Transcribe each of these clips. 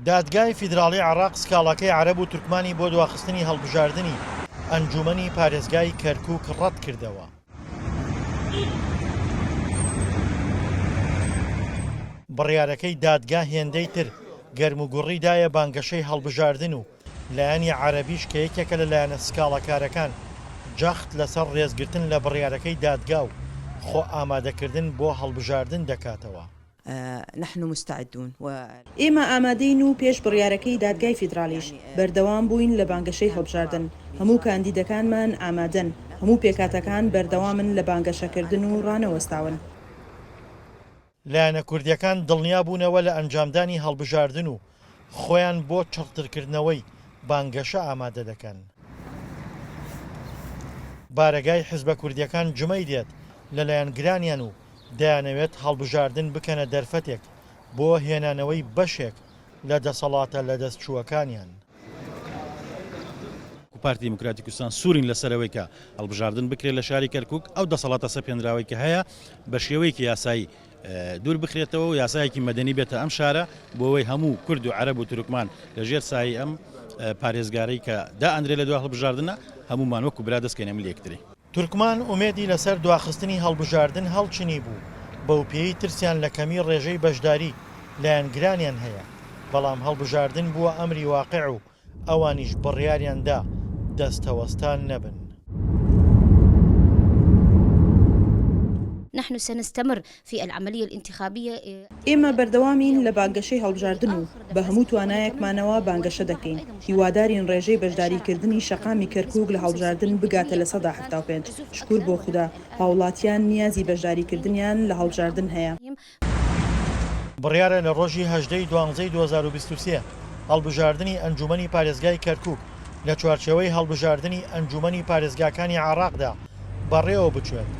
دادگای فیدراڵی عێراق سکاڵاکەی عەرەب و تورکمانی بۆ دواخستنی هەڵبژاردنی ئەنجوومەنی پارێزگای کەرکووک ڕەتکردەوە. بڕیارەکەی دادگا هێندەی تر گەرموگوڕی دایە بانگەشەی هەڵبژاردن و لایەنی عەرەبیش کە یەکێکە لە لایەنە سکاڵاکارەکان جەخت لەسەر ڕێزگرتن لە بڕیارەکەی دادگا و خۆ ئامادەکردن بۆ هەڵبژاردن دەکاتەوە. نحن مستعدون و. ئێمە ئامادەین و پێش بڕیارەکەی دادگای فیدراڵیش بەردەوام بووین لە بانگەشەی هەڵبژاردن، هەموو کاندیدەکانمان ئامادەن، هەموو پێکهاتەکان بەردەوامن لە بانگەشەکردن و ڕانەوەستاون. لایەنە کوردییەکان دڵنیابوونەوە لە ئەنجامدانی هەڵبژاردن و خۆیان بۆ چڕترکردنەوەی بانگەشە ئامادە دەکەن. بارەگای حزبە کوردییەکان جمەی دێت لە لایەنگرانیان و دەیانەوێت هەڵبژاردن بکەنە دەرفەتێک بۆ هێنانەوەی بەشێک لە دەسەڵاتە لەدەستچووەکانیان. پارتی دیموکراتی کوردستان سوورین لەسەر ئەوەی کە هەڵبژاردن بکرێت لە شاری کەرکوک، ئەو دەسەڵاتە سەپێنراوەی کە هەیە بە شێوەیەکی یاسایی دوور بخرێتەوە و یاسایەکی مەدەنی بێتە ئەم شارە بۆ ئەوەی هەموو کورد و عەرەب و تورکمان لە ژێر سایەی ئەم پارێزگارەی کە دائەنرێت لە دوای هەڵبژاردنە هەموومان وەکو برا دەستکەینە ملی یەکتری. تورکمان ئومێدی لەسەر دواخستنی هەڵبژاردن هەڵچنیبوو، بەوپێیەی ترسیان لە کەمی ڕێژەی بەشداری لایەنگرانیان هەیە، بەڵام هەڵبژاردن بووە ئەمری واقع و ئەوانیش بڕیاریان دا دەستەوەستان نەبن. نحن سنستمر فی العملیە الانتخابیە. ئێمە بەردەوامین لە بانگەشەی هەڵبژاردن و بە هەموو توانایەکمانەوە بانگەشە دەکەین، هیوادارین ڕێژەی بەشداریکردنی شەقامی کەرکوک لە هەڵبژاردن بگاتە 75%، شکور بۆ خودا هاوڵاتیان نیازی بەشداریکردنیان لە هەڵبژاردن هەیە. بڕیارە لە ڕۆژی 18 ی دوانزەی 2023 هەڵبژاردنی ئەنجوومەنی پارێزگای کەرکووک لە چوارچێوەی هەڵبژاردنی ئەنجوومەنی پارێزگاکانی عێراقدا بەڕێوەبچێت،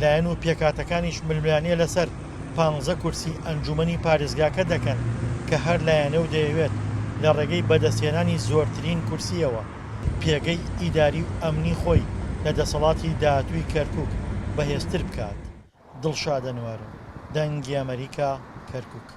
لایەن و پێکهاتەکانیش ململانێ لەسەر پانزە کورسی ئەنجوومەنی پارێزگاکە دەکەن کە هەر لایەنە و دەیەوێت لە ڕێگەی بەدەستهێنانی زۆرترین کورسییەوە پێگەی ئیداری و ئەمنی خۆی لە دەسەڵاتی داهاتووی کەرکووک بەهێزتر بکات. دڵشاد ئەنوەر، دەنگی ئەمەریکا، کەرکوک.